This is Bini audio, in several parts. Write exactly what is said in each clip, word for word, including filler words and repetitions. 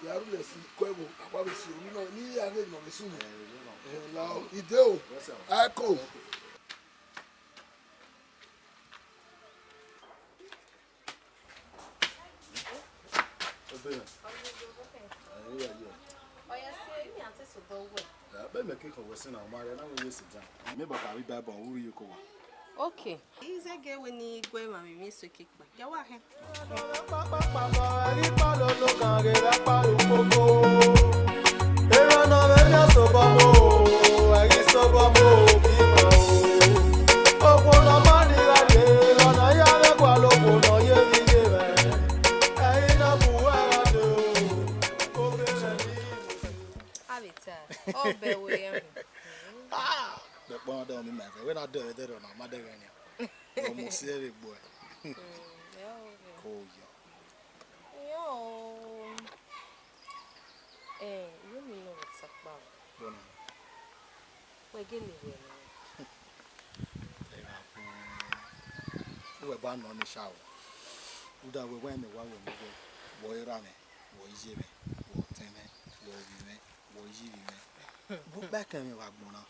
Ya ru lẹ si, kọ ẹvbo, a wa vbe si oru nọ, ne I ya ghe nọ vbe sunu. Eh, la o, ide o, a ko. Ebe na. Ẹ, ya ye. Ọ ya si, ẹ, imi a te sẹ odọ wẹ. Ẹ, abẹ mẹ ke khọn wẹ sin na, ọ ma rẹ na wẹ ye sit down. Mẹ ba ka vbe Bible, u rhie iko wa. Okay. Izẹgẹ wẹ ne I gu ẹmwẹ mwẹ eso kekpa. Ya wa hẹn. Avbe ta, ọ bẹ wẹ ya. Ah, mẹ kpọnmwẹ dẹ ọmọ ima ẹvẹ, wẹ na dẹ ẹdẹ rẹ ọna, ma dẹ ẹghẹ nian. Ọ mu si ẹre gbo ẹ. Mm, ya o. Ko yọ. Yo. Eh, yo mi nọ vbe takpa o. Bọna. Wẹ gele wẹ nọ. Ẹ gha bu. Uwẹ ba nọ ni sha o. Uda wẹ wẹ mẹ wa wẹ mẹ wẹ. Wọ i ra mwẹ, wọ i ye mwẹ, wọ tẹn mwẹ, wọ vbi mwẹ, wọ i yi vbi mwẹ. Bu kpẹkẹn mwẹ wa gbọnna.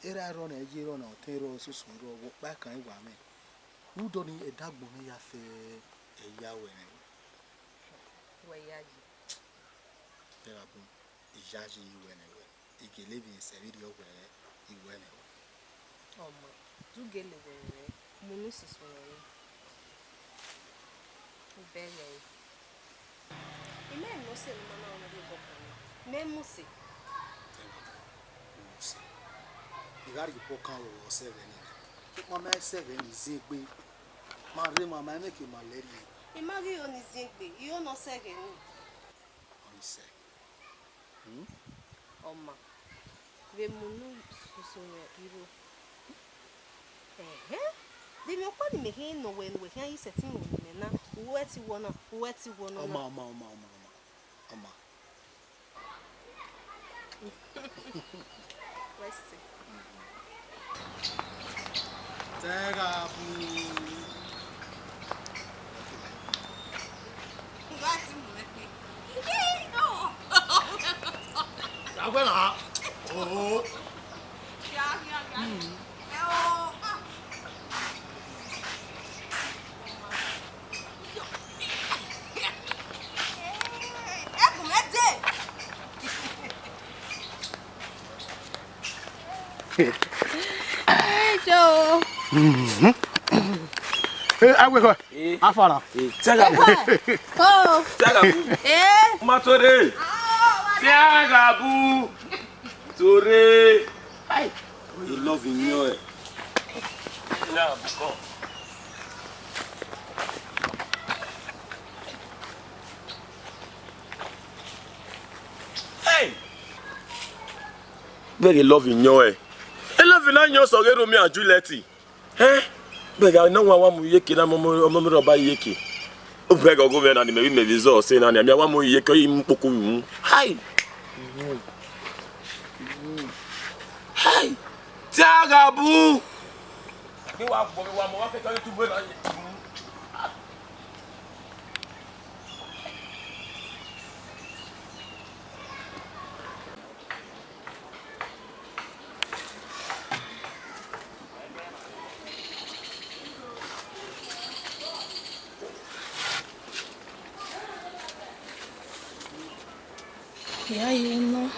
Erha rrọọ ne ẹ ye rrọọ ne ọtẹn rrọọ, soso rrọọ, vbe ọkpa kan wa mwẹ. Rhunmwuda ọnii, ẹdagbọn mwẹ ya fẹ ẹyae ruẹ nẹ wẹ. Wẹ ya yi. Te gha bun, I ya yi ruẹ nẹ wẹ. I gele emwi sẹ vberriọ wẹ, I wẹ nẹ wẹ. Ọ ma, du gele wẹ rẹ, mu unu susu rẹ. Ubẹghe ẹre. I ma mu ose ne ima na ru ne ọ rhie obọ kan nọ. Mẹ mu ose. Te gha bun, u mu ose. I gha rhie obọ kan ro, ọ sẹ ẹghẹ nii. Sokpan ma sẹ ẹghẹ nii, ziengbe. Ma rre emwa, ma emwa ke ma lẹ rrie. I ma ghi ro ne I ziengbe, I ro ne ọ sẹ ẹghẹ nii. Ọnii sẹ. Hmm? Ọ ma, vbe mu unu susu rẹ iro. Ẹhẹn, de emwi ọkpa ne imẹ khin nọ wẹ ne uwẹ khian ye sẹtin ru ne imẹ na, uwẹ te wọ na, uwẹ te wọ nọ na. Ọ ma, ọ ma, ọ ma, ọ ma, ọ ma, ọ ma. Let's see. Te gha bun. Agbẹna. Oh. Hey, Joe. Eh, awe ko. Eh. Afara. Eh, tẹgha bu. Oh. Tẹgha bu. Eh. Ma to re. Tẹgha bu. To re. Ai. I love you, yo. Tẹgha bu ko. Hey. Vbe ghe love yọ ẹn? E love na yọ sẹ ọghe Romeo and Juliet. Ẹn? Vbe gha na wa, wa mu iyeke na, ọmọ, ọmọ mi rhọba iyeke. Vbe ghe ọghe mwẹ na ni mẹ vbe imẹ vbe zọ ọse na ni, a wa mu iyeke, ọ i mu kpokpo yu. Hai! Hai! Te a gha bu! Vbe wa gbọ, vbe wa mọ, wa kẹkẹ ọghe tubu na ye. Hia ye nọ.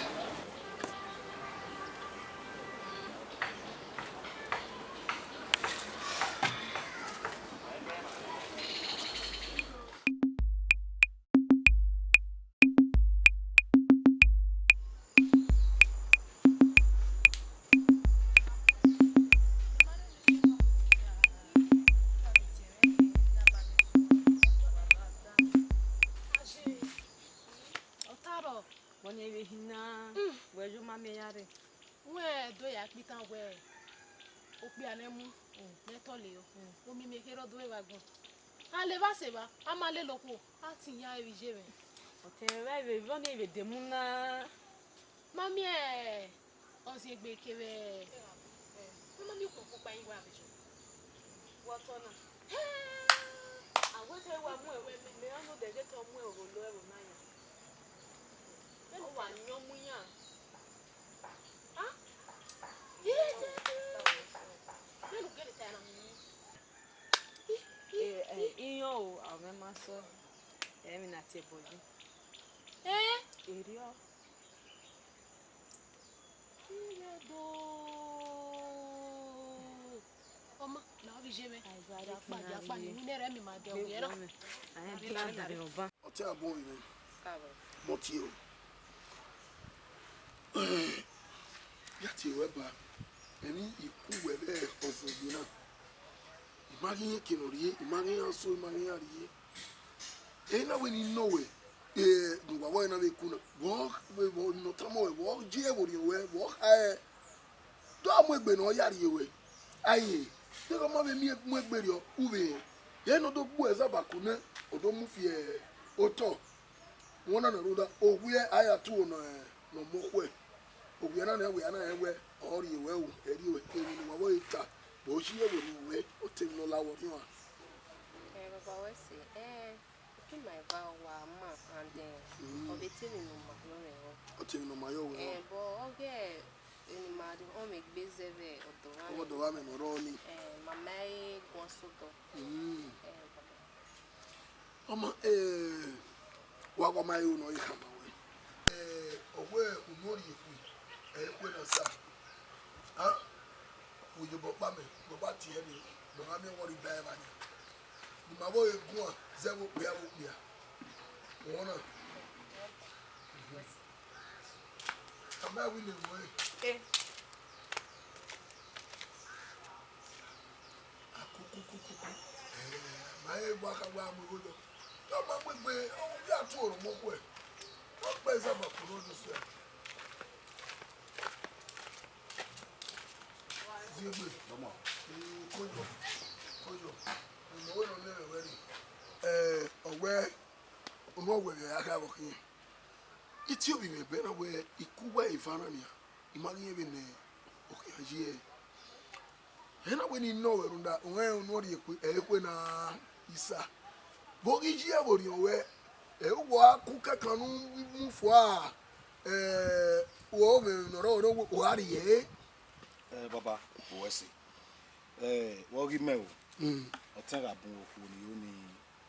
Ọtaro, vbọ ne ẹ vbe hin na, wẹ ye ma miẹn ya rre. Wẹ do ya kpitan wẹ okpia ne mu, ne tọ le o. Omi miẹn kherhe ọ do evba gbọn. A levba sẹ evba, a ma lele okhuo, a tin ya vbe iye mwẹ. Ọtẹn mwẹ vbe vbọ ne ẹ vbe demu na. Ma miẹn ọziẹn egbe kevbe, ma ma miẹn okhuo kpokpa i wa vbe jọ. Wẹ ọtọ na. A wẹ te wa mu ẹvbo, mẹ ra nọ odẹ je te ọ mu ẹvbo lo ẹvbo na yan. So, emwi na tie ẹbọ yi. Eh? Erriọ. Iye do. Ọma, la ọ vbe iye mwẹ. Aiwa, ya kpa, ya kpa, ni wẹ nẹ rẹ mi ma dẹ owiẹ na. Ọ tie abọ vbe mwẹ. Mọ tie o. Ya tie ruẹ ba. Emwi I ku wẹ vbe ọzọ egbe na. I ma ghi rẹn eke ne ọ rhie, I ma ghi rẹn aso, I ma ghi rẹn a rhie. Ena wẹ ne I nọ wẹ, eh, ne uwa vbọ na vbe ku na. Vbọ, vbọ, vbọ ne ọ tama wẹ, vbọ gie vbe orhiọn ruẹ, vbọ kha ẹe. Do a mu egbe ne ọ ya rhie wẹ. Aye, deghẹ ọ ma vbe miẹn mu egbe rriọ, u vbe rẹn. Rẹn ne ọ do gbe uẹ zẹ abaku nẹ, ọ do mu fi otọ. Wẹ ọna na rhunmwuda, owiẹ a ya tuo ne, ne ọ mu okhuẹ. Owiẹ na nian, wẹ a na rẹn wẹ, ọ rhie wẹ o, ẹ rhie wẹ, emwi ne uwa vbe ta, vbe ọ gie vbe orhiọn ruẹ, ọ te emwi ne ọ la wẹ orhiọn a. Eh, baba wẹ sẹ, eh, Otu ma eva wa ma and, eh, Mm. ọ vbe te emwi ne ọ ma yọ mwẹ rọ. Ọ te emwi ne ọ ma yọ wẹ rọ. Eh, but ọ ghe emwi ma rhie, ọ mwẹ egbe zẹ vbe ọdọ ọmwa. Ọmọ ọdọ ọmwa mwẹ ne ọ rrọọ ni. Eh, mama ẹre guan sẹ odọ. Mm. Eh, baba. Ọma, eh, wa wa ma ru ne ọ ye khama wẹ. Eh, ọ wẹ unu ọ rhie khui, ẹ i kue na sa. Ah? Uyobọ kpa mẹ, ne ọ gba tie ẹre, ne ọ gha miẹn wẹ ọ rhie ba ẹmwẹ nian. Ne ima vbe ọre guan zẹ vbe okpia vbe okpia. Uhunmwu na. Tama ẹvbo ne vbe ọre. Eh. Akukukukuku. Eh, ma he wa kha wa mu igho yọ. Ọ ma mu egbe, ọ ya tu oro mu okhuẹ. Ọ kpẹ zẹ ma kuru ọdọ sẹ. Ziegbe. Dọmọ. Ee, koyọ. Koyọ. Ọmọ wẹ nọ nẹrẹ wẹ rre. Eh, ọ wẹ, unu ọ wẹ vbe a kha vbe ọ khian. I tie ovbi mwẹ bẹghe na wẹ, I ku uwa eva na nian, I ma ghi rẹn vbene ọ khian ye ẹe. Ena wẹ ne I nọ wẹ rhunmwuda, rẹn unu ọ rhie kue, ẹ i kue na isa. Vbe ọ ghi ye ẹe vbe orhiọn ruẹ, ẹ i wa ku kẹkan ne u mu fua, ẹ, u mwẹ ne ọ rrọọ ne u gha rhie ẹre. Eh, baba, uwẹ sẹ. Eh, vbe ọ ghi mẹ o, Mm. ọtẹn gha bun okhuo ne I ro ni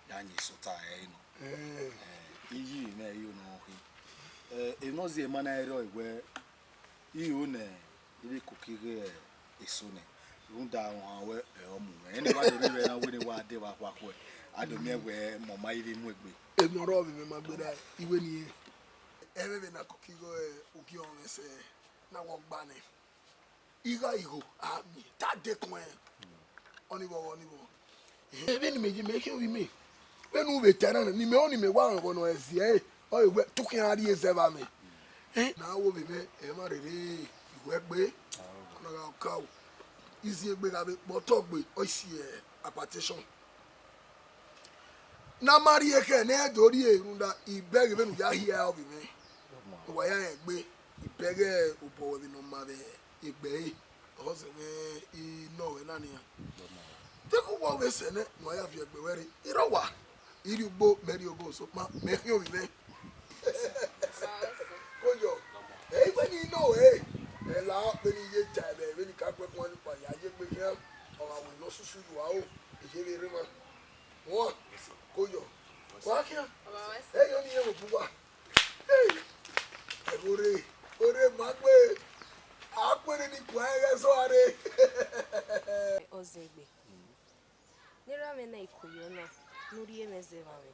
ya yin eso ta ẹre nọ. Eh. Eh, I yi mwẹ, I ro ne ọ khin. Eh, emwi ne ọ zie ma na rrọọ wẹ, I ro ne I vbe koko ighe eso nẹ, rhunmwuda ọmwa wẹ, ẹ, ọ mu mwẹ. Ẹna wa do rhie vbe na wẹ ne wa dẹ vbe akhuakhue, a do miẹn wẹ mẹ ọ ma i vbe mu egbe. Emwi ọrọre vbe mwẹ ma gberra, I wẹ ne I rẹn. Ẹmwẹ vbe na koko igho, eh, ugie ọmwẹ sẹ, na wẹ ọgba nẹ. I gha igho, a miẹn, te a dekun ẹn. Ọnii vbọ, ọnii vbọ. Vbene imẹ ye, mẹ khian ovbi mẹ. Vbene u vbe ta na, ne imẹ ọnii mẹ wa rẹn ọghọ ne ọ ziẹ ẹre, ọ re wẹ, te u khian rhie zẹ vba mẹ. Eh, na wo vbe mwẹ, ẹ ma rherhe, I wẹ gbe. Ọ na gha ka o. I ziegbe gha vbe kpọtọ gbe, ọ i si, eh, hypertension. Ne a ma rhie khẹ ne ẹ do rhie rhunmwuda, I bẹghe vbene u ya hiẹ ovbi mwẹ. Ne uwa ya rẹn egbe, I bẹghe obọ ruẹ vbene ọ ma vbe egbe ẹre, ọ zẹ mwẹ I nọ ruẹ na nian. Te kevbe uwa vbe sẹ nẹ, ne uwa ya viọ egbe ruẹ rre, I rre owa, I rrie ugbo, mẹ rrie obo, sokpan mẹ khian ovbi mwẹ. Koyọ, ẹ i wẹ ne I nọ ruẹ, ẹ la vbene I ye ta ẹmwẹ, vbene I ka gbe ẹkun ọnii kpa ya ye egbe khian, ọ gha wẹ ne ọ susu ye uwa o, I ye vbe rre emwa. Wọn, koyọ. Wa khian. Ẹ yọ ni ye vbe obuwa. Hey! Ẹghẹ orre, orre ma gbe. A kpere ni kua ẹghẹ zọ a rre. Ọzẹgbe. Ne erha mwẹ na ikoyọ na, ne u rhie mwẹ zẹ vba mwẹ.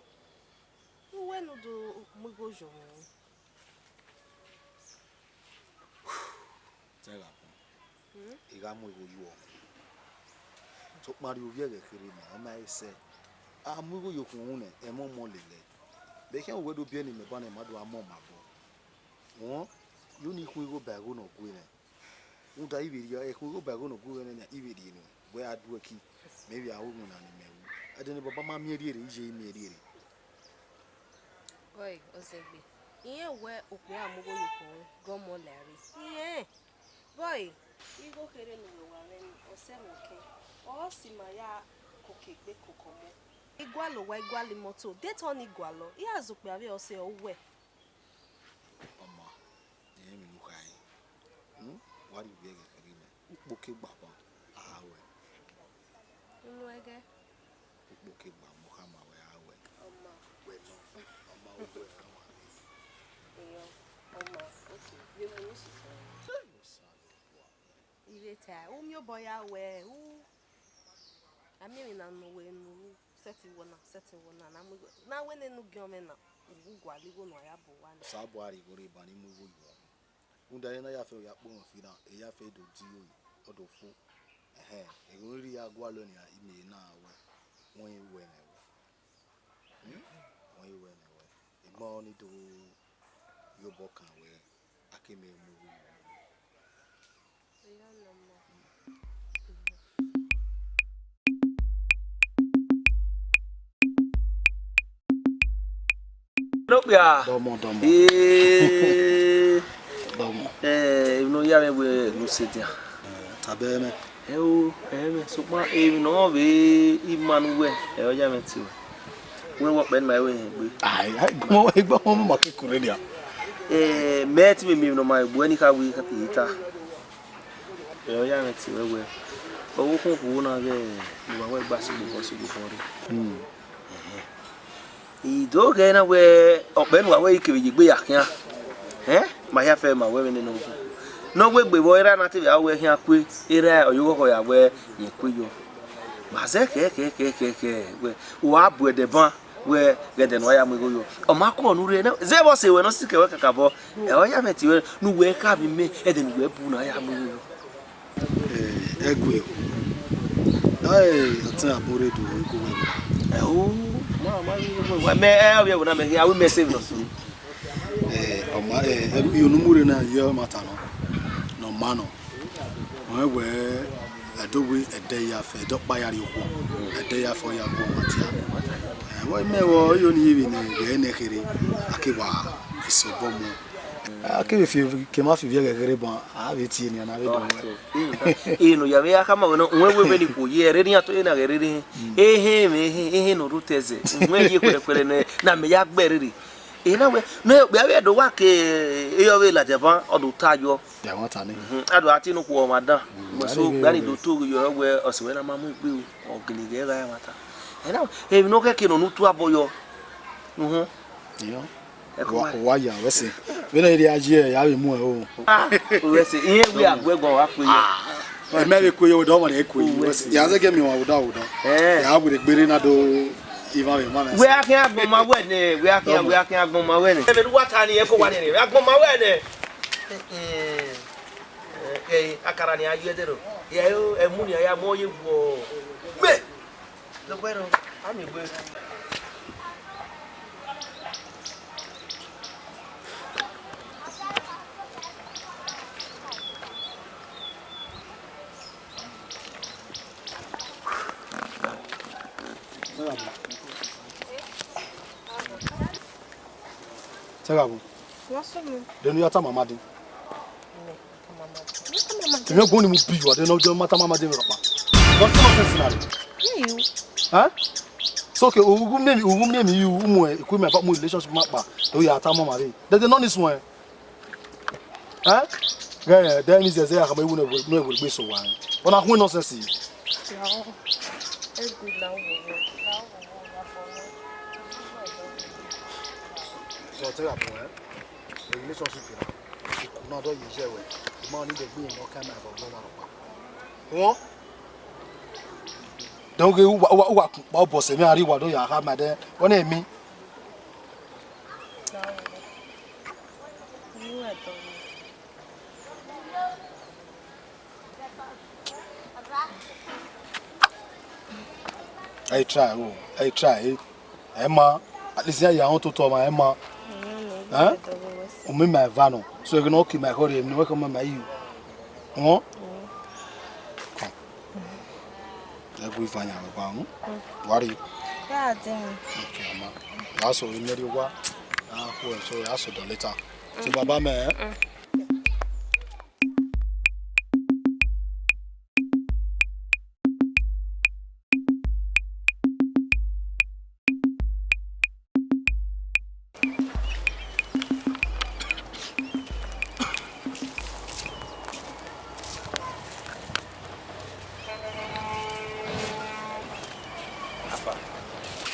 Uwẹ ne u do mu igho yọ mwẹ. Te gha khin, Hmm? I gha mu igho ye uwẹ. Sokpan rhie ovbi ẹghẹ kherhe mẹ, ọ ma he sẹ. A mu igho ye okhuo uhunmwu nẹ, ẹmwẹ ọmọ lele. Vbe khian uwẹ do biẹ ne imẹ banẹ ma do gha mu ọmọ abọ. Wọn, yo ni khuan igho ba igho ne ọ gue nẹ. Rhunmwuda I vbe rhie, ẹkhuan igho ba igho ne ọ gue nẹ, I vbe rhie nuẹn. Wẹ a du ẹki, mẹ vbe a ru iwinna ne imẹ ru. Ẹdẹ ne baba ma miẹn rhie rre, iye I miẹn rhie rre. Ọe, Ọzẹgbe, irẹn wẹ okpia mu igho ye okhuo uhunmwu, gẹ ọmọ lẹ a rre. Irẹn. Bọe, igho kherhe ne uwẹ wa mwẹ ni, ọ sẹ mwẹ ọkẹn, ọ si ma ya koko egbe koko ọmọ. I gualọ owa, I gualọ imọto, de te ọnii gualọ, I gha zẹ okpia vbe ọse ọ wẹ. Ọma, irẹn emwi ne u khare, hmm? Wa rhie ovbi ẹghẹ kherhe mẹ, ukpo ke gba ban, a wẹ. Unu ẹghẹ? Ukpo ke gba, mo khama wẹ, a wẹ. Ọma, Wẹ nọ, ọ ma wẹ ọmwa ni. Eyọ, ọ ma, otu, vbe mu ne osisi. Osa ne ọ bua. Iveta, u miẹn obọ ya wẹ, u, a miẹn emwi na ne uwẹ ne u sẹtin wọ na, sẹtin wọ na, na mu igho, na wẹ nene u giẹn mwẹ na, u gu gualọ igho ne u ya bu owa na. Osa bua rhie igho rre ban ne I mu igho yuọ. Rhunmwuda, ẹre ne a ya fẹ ya kpe mwẹ fi na, e ya fẹ do di iro, ọ do fo. Ẹhẹn, eghe ne I rhirhi ya gualọ nian, I miẹn na wẹ, wẹ I wẹ nẹ wẹ. Hmm? Wẹ I wẹ nẹ wẹ. Egbọn ni do ye obọ kan wẹ, a ke miẹn mu igho. Nokpia. Dọmọ, dọmọ. Ee. Dọmọ. Eh, emwi ne ọ ya mwẹ wẹ ne u sẹ dia. Eh, tobọ mwẹ. Ẹ o, ẹ mwẹ, sokpan emwi ne ọ vbe ima ne uwẹ, ẹ ọ ya mwẹ tie uwẹ. Wẹ wọ kpẹ ne ma wẹ hẹn gbe. Ai, ai, gbọmọ, gbọmọ ma ke kure dia. Eh, mẹ te miẹn emwi ne ọ ma gbe uwẹ ne I kha wẹ I ta. Ẹ ọ ya mwẹ tie uwẹ wẹ, ọvbokhan okhuo na ghẹ ne uwa wẹ gba sẹ ogbobọ, sẹ ogbobọ rre. Hmm. Ẹhẹn. I do ghẹ na wẹ, ọkpẹ ne uwa wẹ I kevbe ye egbe ya khian. Ẹn? Ma hia fẹ ma wẹ vbene nọ. Ne ọ wegbe vbọ, erha na te vbe a wẹ khian kue, erha ọ ye oghọghọ ya wẹ rẹn kue yọ. Ma zẹ khẹ, khẹ, khẹ, khẹ, khẹ, wẹ, uwa bu ẹdẹ ban. Wẹ ghẹ ẹdẹ ne uwa ya mu igho yọ. Ọ ma khuọ ne u rre nẹ, zẹ vbọ sẹ ruẹ ne ọ sikẹ ruẹ kakabọ. Ẹ ọ ya mwẹ tie ruẹ ne uwẹ kha vbe mẹ ẹdẹ ne uwẹ bu ne a ya mu igho yọ. Eh, ẹgue o. Ai, ọtẹn abo rre do igho wẹ. Ẹ o, ma, ma, ma, mẹ, ẹ, ọ vbe ẹvbo na mẹ khian, a wi mẹ sẹ emwi ne ọ so. Eh, ọ ma, eh, ẹ, iyo ne u mu rre na, ye ọ ma ta nọ. Ne ọ ma nọ. Ọ rẹn wẹ, ẹdẹ owe, ẹdẹ ya fẹ, ẹdẹ ọkpa ya rrie okhuo, ẹdẹ ya fẹ ọ ya gu ọmwa tie. Ẹ, wẹ mẹ vbọ, iyo ne I vbe ne ghẹ nẹ kherhe, a ke wa sẹ obọ mu. A kevbe fi, ke ma fi ivbi ẹghẹ kherhe ban, a vbe tie nian na vbe do wẹ. Inu ya vbe ya khama wẹ nọ, wẹ wẹ vbene ikhuo ye, ẹre ne iran to ye na ghẹ rere. Ehe mwẹ, ehe, ehe ne ọ rre otọ ẹzẹ, wẹ ye kpẹrẹkpẹrẹ nẹ, ne a mẹ ya gbe ẹre rre. Ena wẹ, ne okpia vbe do wa ke, eyọ vbe ladian ban, ọ do ta yọ. Ya wan ta ni. Mhm, a do a tie ne okhuo ọmwa dan. Mm, wẹ so, a gbe ni do to ghe yọ wẹ, ọse wẹ na ma mu egbe o, ọ gele ghẹ gha ẹmwata. Ena, emwi ne ọ khẹke nọ ne u tu abọ yọ. Uhun. Iyo. Ẹ kọ wa, wa ya, wẹ sẹ. Vbene I rhie a ye, ya vbe mu ẹ o. Ah, wẹ sẹ, iye wi a gu ẹguọn wa kue yọ. Ah, ẹ mẹ vbe kue yọ, wẹ dọ ọmọ ne kue yọ. Wẹ sẹ. Ya zẹ gẹ miẹn wa, wẹ dọ, wẹ dọ. Eh. Ya wẹ gbe rre na do. Ivan vbe ma mẹ. Wẹ a khian agbọn ma wẹ nẹ, wẹ a khian, wẹ a khian agbọn ma wẹ nẹ. Ẹmẹ ne uwa ta ni, ẹ ko wa nẹ, agbọn ma wẹ nẹ. Eh, eh, akara ni a ye ẹdẹ ro. Ya o, ẹmu ni a ya mu ye wọ. Mẹ. Lo wẹ ro, a mi gbe. Sẹ gha vbo? Wa sunu. De ne u ya tama Amadi? Mẹ tama Amadi. Mẹ tama Amadi. Mẹ gu ni mu bi you, de ne u ma tama Amadi vbe rhọkpa. What nonsense na? Yeah, you. Huh? So, okay, u gu miẹn, u gu miẹn mi, u mu, eh, ku mẹ mu relationship ma kpa. Do ya tama ma re. De de no ni suẹn. Eh? Ghẹ, de ni zẹzẹ ya khama iwu ne wẹ, ne wẹ gbe so wa. Ọna khu nonsense. So, te ya bọ, eh? Relationship na. Ikun na do ye ye wẹ. Ma ni de gbe no ka ma vbe ọgbọn ma rhọkpa. Won? Then, okay, uwa, uwa, uwa, uwa, boss, me ari wa do ya ha ma de. Won emi. I try, oh, I try, eh. Emma, at least ya ya on to to ma Emma. Eh? Umi ma eva no. So you know ki ma hori, emi no come ma you. Huh? Come. Ẹ gu ivan ya vbe ọgua, hmm? Worry. Ya dẹ. Okay, ama. Ya so, emi rri owa. Ah, cool, so ya so done later. So, baba mẹ, eh?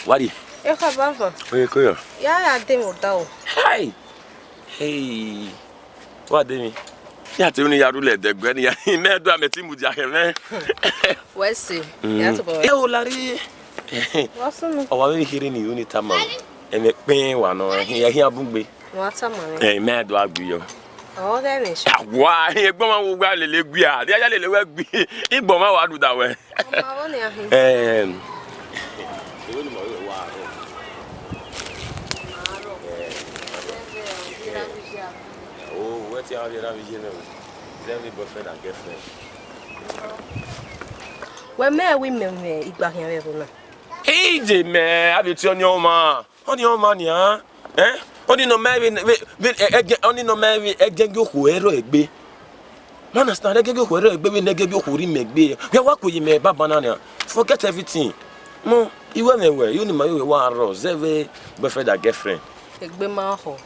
Worry. Ekhọe baba. Oye, ko yọ? Ya ya de mwẹ odaro. Hai! Hey! Wa de mi. Ya te unu ya rhulẹ ẹdẹgbẹ ni ya. Mẹ do amẹ ti mudia khẹ mwẹ. Wẹ se. Mm. Ya tobọ. E o lare. Wa sunu. Ọ wa vbe kherhe ne I ru ne I tama ruẹ. Ẹmwẹ kpẹn wa nọ, ẹ khian bun gbe. Wa tama mwẹ. Ẹ, mẹ do a gbe yọ. Ọ ghẹ mwẹ sha. Wa, egbọn ma wo wa lele gbe a. Dia ya lele wẹ gbe. Igbọ ma wa du da wẹ. Ọ ma vbọ nian hin. Em. Oh, wẹ te a vbe ra vbe ye mwẹ o. Zẹ vbe boyfriend and girlfriend. Wẹ mẹ wẹ imẹ mwẹ igba khian vbe ẹvbo na. Ije mẹ, a vbe tie ọnii ọmwa. Ọnii ọmwa nian. Eh? Ọnii nọ ma vbe, vbe, vbe, ẹ, ẹdẹ, ọnii nọ ma vbe ẹdẹghe okhuo ẹrọ egbe. Ma understand, ẹdẹghe okhuo ẹrọ egbe vbe ne ẹdẹghe okhuo rre imẹ egbe. Wẹ wa kue ye mẹ baba na nian. Forget everything. Mọ, I wẹ mwẹ wẹ, I ru ne ima yo wa rrọọ, zẹ vbe boyfriend and girlfriend. Egbe ma họ.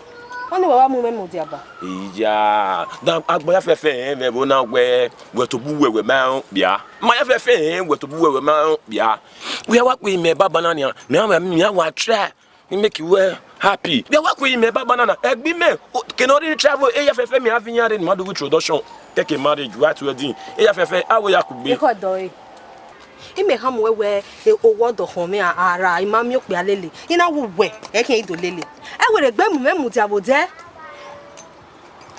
Ọnii wẹ wa mu mwẹ mudia ba. Iya, da agbọn ya fẹfẹ rẹn vbe ẹvbo na wẹ, wẹ tobọ uwẹ wẹ ma rẹn okpia. Ma ya fẹfẹ rẹn, wẹ tobọ uwẹ wẹ ma rẹn okpia. Wẹ wa kue ye mẹ baba na nian, mẹ, mẹ, mẹ wa try. I make you well happy. Bia wa kue ye mẹ baba na na. Egbe mẹ, o, kene ọ rhirhi travel, eya fẹfẹ mẹ a viọ iran rre ne ima do vbe introduction. Kẹkẹ marriage, white wedding. Eya fẹfẹ, a wẹ ya kugbe. Ekhọe dọre. Imẹ khama ruẹ wẹ, e, owẹ ọdọ khọn mwẹ a, a ra, I ma miẹn okpia lele. I na wu wẹ, ẹ khian I do lele. Ẹ wẹ rhe egbe mu mwẹ mudia vbe odẹ.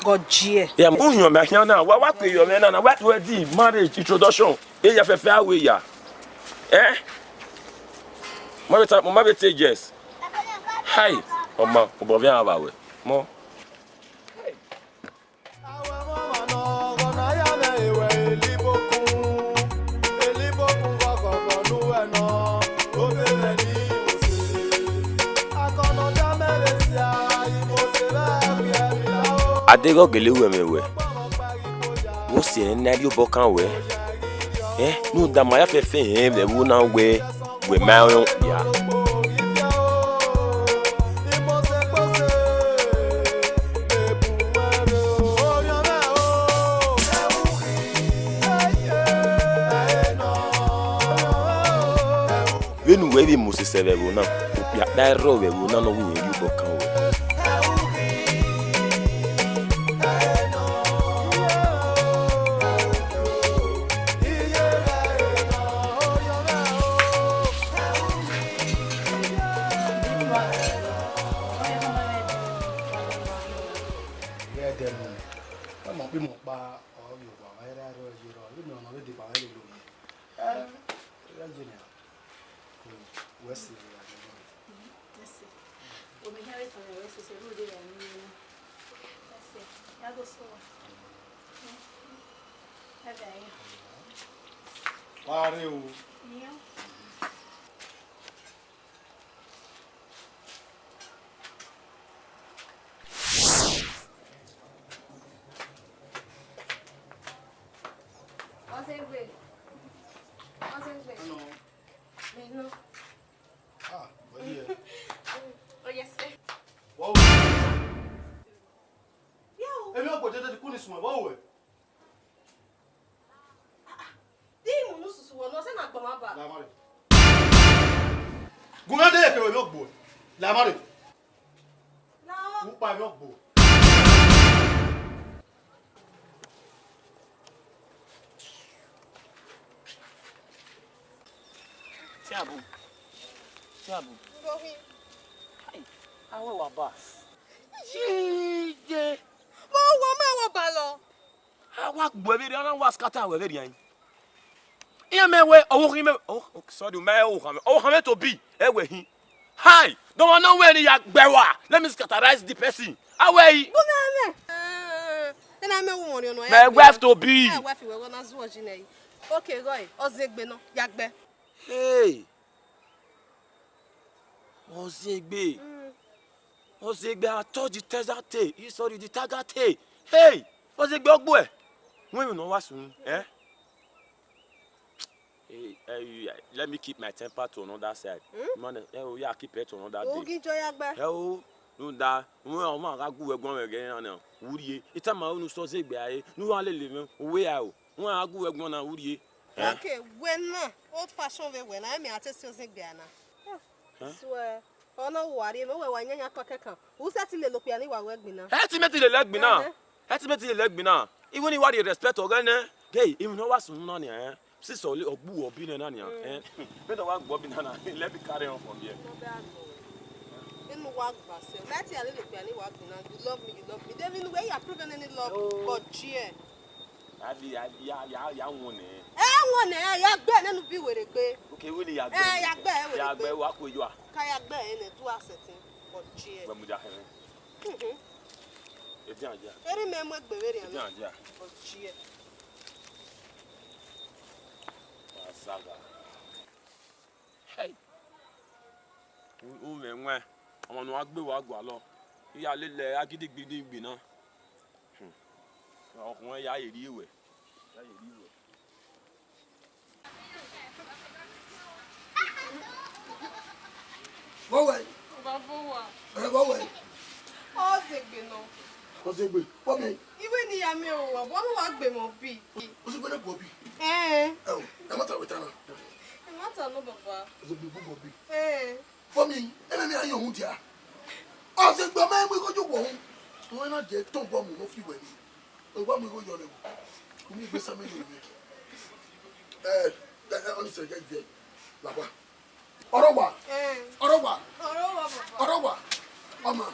Gọjiẹ. Ya, u hiọn mẹ khian na, wa, wa kue ye mwẹ na na, white wedding, marriage, introduction. Eya fẹfẹ, a wẹ ya. Eh? Ma vbe ta, ma vbe te yes. Hai, ọma, obọ vbe a vba wẹ. Mọ. A deghẹ ọ gele ru ẹmwẹ wẹ, vbe ọ si ẹre ne a rhie obọ kan wẹ? Ẹ, rhunmwuda ma ya fẹfẹ rẹn vbe ẹvbo na wẹ, wẹ ma rẹn okpia. Vbene uwẹ i vbe mu sẹsẹ vbe ẹvbo na, okpia kpa i rrọọ vbe ẹvbo na ne ọ wẹ irẹn rhie obọ kan wẹ. Ghẹ dẹ mu, ọ ma kpe imẹ ọkpa, ọ vbe owa, ọ i ra rrọọ ye rrọọ, vbene ọ nọ vbe deba mwẹ lele owiẹ. Ẹ, ọ ye nian. Wẹ sẹ vbe a nọ. Wẹ sẹ. Wẹ mẹ hia vbe tọn mwẹ wẹ sẹ, sẹ vbe u de ra emwi na. Wẹ sẹ. Ya do sẹ uwa. Bye bye. Wa rre o. Iyan. Ọzẹgbe. Ọzẹgbe. Hello. Hello. Ah, wẹ ye? Oh, yes, sir. Wa wẹ? Yo. Emwi ọgbo dede ku ni suẹn, wa wẹ? Di mu ne ususu wọ nọ, sẹ na gbọmwa ba. La mare. Gu mwẹ de ke emwi ọgbo. La mare. La o. Ukpa emwi ọgbo. Tiabu. Tiabu. Hai, a wẹ wa ba. Jije. Vbe ọ wẹ ma wẹ ba lọ? A wa gbe vberriọ, a na wa scatter wẹ vberriọ. Iran mẹ wẹ, ọvbokhan mẹ, oh, oh, sorry, mẹ ọvbokhan mẹ, ọvbokhan mẹ to bi, ẹ wẹ hin. Hai, dọmwa ne ọ wẹ ne ya gbe wa, let me scatterize the person. A wẹ yi. Bu mẹ mẹ. Ẹ na mẹ wu mọ riọn nọ. My wife to be. Ẹ wife wẹ wẹ na zuọ ji nẹ yi. Okay, gọ e, ọ zẹ egbe nọ, ya gbe. Hey. Ọ zẹ egbe. Mm. Ọ zẹ egbe, I touch the tezate. He, sorry, the tagate. Hey! Ọ zẹ egbe ọgbuẹ. Wẹ emwi ne ọ wa sunu, eh? Hey, hey, let me keep my temper to another side. Hmm? Man, eh, oh, yeah, keep it to another day. Ogi jọ ya gbe. Eh, oh, no da. Wẹ ọmwa gha gu wẹ guan vbe ẹghẹ na, u rrie. Itama unu sọ zẹ egbe a re. Ne u wa lele mwẹ, uwe a o. Wẹ a gu wẹ guan na, u rrie. Eh? Okay, wẹ na, old fashion vbe wẹ na, ẹ mẹ a te si ozẹn egbe a na. Eh? Swear. Ọ na wa rhie mwẹ, wẹ wa yan yan kọkẹkan. U sẹtin lele okpia ni wa ru ẹgbin na. Ẹ ti mẹ ti lele ẹgbin na. Ẹhẹn. Ẹ ti mẹ ti lele ẹgbin na. Iwẹ ni wa rhie respect ọghẹ nẹ. Gay, emwi ne ọ wa sunu na nian, eh? Since ọ le, ọ gbe uwẹ ọbi nẹ na nian, eh? Vbene ọ wa gbe ọbi na na, let me carry on from here. Inu wa gba sẹ. Mẹ ti a lele okpia ni wa gbin na. You love me, you love me. De vbene wẹ ya prove any love? Oh. God, yeah. A bi, ya, ya, ya, ya wọn nẹ. Ẹ wọn nẹ, ya gbe nene ubi werriegbe. Okay, wẹ ni ya gbe. Eh, ya gbe werriegbe. Ya gbe, wa ku eyo a. Ka ya gbe nẹ, do a sẹtin. God, yeah. Wẹ mu ya hẹrẹ. Mhm. Edian ya. Eri mẹ mu egbe vberrian. Edian ya. God, yeah. Wa saga. Hey. U, u mwẹ wẹn, ọmwa ne uwa gbe wa gualọ, I ya lele agidi gbidi gbina. Hmm. Ọkhọe ya ye rri wẹ. Ya ye rri wẹ. Vbọ wẹ? Baba uwa. Ẹ, vbọ wẹ? Ọ zegbe nọ. Ọ zegbe. Vbọ miẹn? Iwẹ ne I ya miẹn ruẹ, vbọ ne uwa gbe mwẹ ọbi? Ọ zegbe ne gbe ọbi? Ẹn. Ẹ o, ẹmwata wẹ ta na? Ẹmwata nọ, baba. Ọ zegbe gbe ọbi? Ẹn. Vbọ miẹn, ẹmwẹ mẹ a yọn uhunmwu dia. Ọ zegbe ọ ma mu igho ye uwọ uhunmwu. Ọ na de tọn obọ mu ne ọ fi wẹ ni. Ọ wa mu igho yọ nẹ. U miẹn egbe sa mẹ yọ nẹ. Ẹ, ẹ, ẹ, ọni sẹ gẹ ivẹ. La wa. Ọrọwa. Ẹn. Ọrọwa. Ọrọwa, baba. Ọrọwa. Ọma.